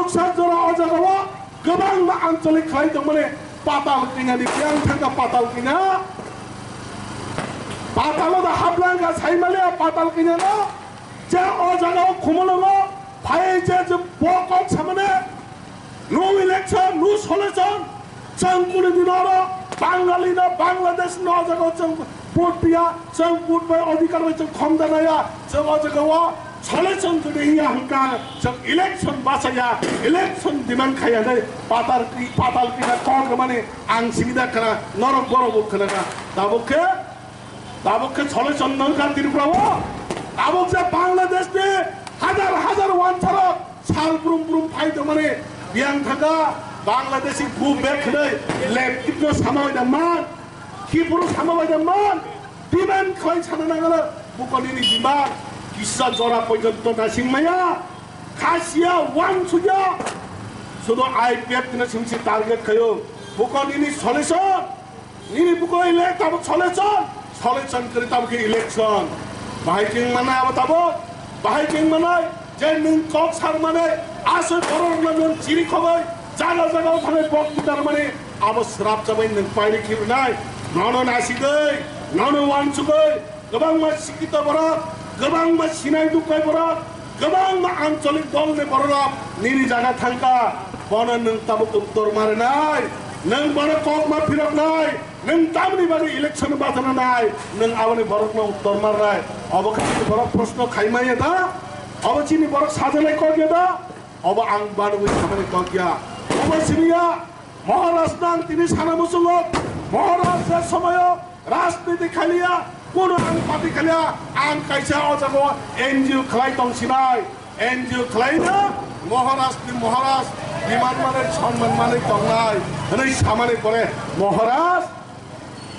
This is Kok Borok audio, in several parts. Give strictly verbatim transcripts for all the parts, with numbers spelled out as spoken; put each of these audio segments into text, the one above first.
Sak jora o jagao kwbangma ancholik khlai tongmani Patal Kanya ni biyang thangkha Patal Kanya. Patalo da hablangkha saimaliya Patal Kanya no. Je o jagao khumulwngo phai je je bo kok samani. No election, no solution. Chwng kunu din oro Bangali no, Bangladesh no o jagao chwng vote piya, chwng vote bai adhikar bai chwng khom da naya, chwng o jagao solution jodi hiya hwnkha, chwng election bachaya, election demand khaya hinwi Patal, Patal Kanya kok rwmani ang simi da khna, norok borok bo khna kha. Tabuk khe, tabuk khe solution nang kha Tripura o. Tabuk je Bangladesh ni hajar hajar wansarok sal brum brum phai tongmani biyang thangkha Bangladeshi go back hwnwi left kipno sama bai da man, Kipro sama bai da man, demand khlai sana nangala buko nini demand kisa jora porjonto nasing maya, khasiya, wansukya, sudo I P F kino singsi target khayo, buko nini solution. Nini buko elect tabuk solution, solution kari tabuk khe election. Bahai keng manai abo tabuk, bahai keng manai je nwng kok sar manai asoi borok rokno nwng chiri khogoi jaga jaga o thangwi bok butar mani abo srap chabai nwng pairi khibnai. Nono nasigoi, nono wansugoi, kwbangma sikito borok, kwbangma sinai dukai borok, kwbangma ancholik dol ni borok nini jaga thangkha, bono nwng tabuk uttor marinai, nwng bono kok ma phiroknai, nwng tamni bagwi election bachana nai, nwng aboni borokno uttor marnai. Obo khe chini borok proshno khaimaya da? Obo chini borok sajalai kok ya da? Obo ang banugwi samani kok ya. Obo simi ya. Maharaj nang tini sana muchungo. Maharaj je somoyo rajniti khaliya, kono ang party khaliya, ang kaisa o jaga o N G O khlai tong sinai. N G O khlai na Maharaj ni Maharaj, biman mane sonman mane tongnai. Hwnwi samani pore Maharaj,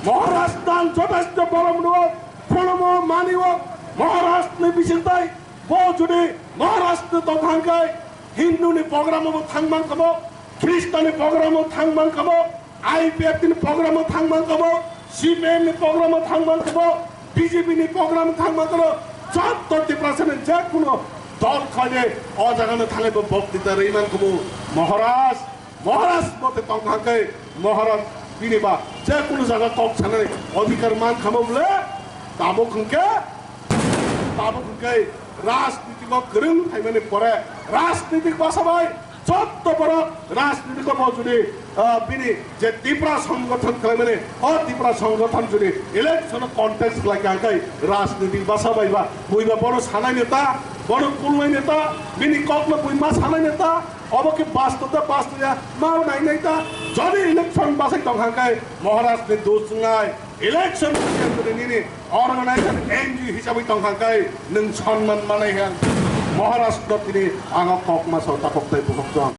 Maharaj nang jothesto borom rwo, khulumo manio, Maharaj ni bisingtai. Bo jodi Maharaj ni tong thangkai, Hindu ni program o thang man kamo, Khristan ni program o thang man kamo, I P F T ni program o thang man kamo, C P M ni program o thang man kamo, B J P ni program o thang man kamo, jotto Tiprasa ni je kuno dol khaide o jaga no thangwi bo boktrita rwi man kamo. Maharaj, Maharaj mote tong thangkai, Maharaj bini ba je kuno jaga kok sanai adhikar man kamo bole, tabuk hwnkhe, tabuk hwnkhe rajniti o kwrwng phaimani pore rajnitik basa bai jotto borok rajnitiko bo jodi, ah, bini je Tipra songgothon khlaimani, o Tipra songgothon jodi election o contest khlai kha khe rajnitik basa bai ba, buiba bono sanai neta, bono kulnai neta, bini kokno buima sanai neta, obo khe basto da basto ya, ma nai nai ta, jodi election basai tong kha khe Maharaj ni dos wngnai, election jodi nini organizer N G O hisabwi tong kha khe nwng sonman manai kha, Maharaj no tini ang o kok ma sao tapok tai bukhuk chwng.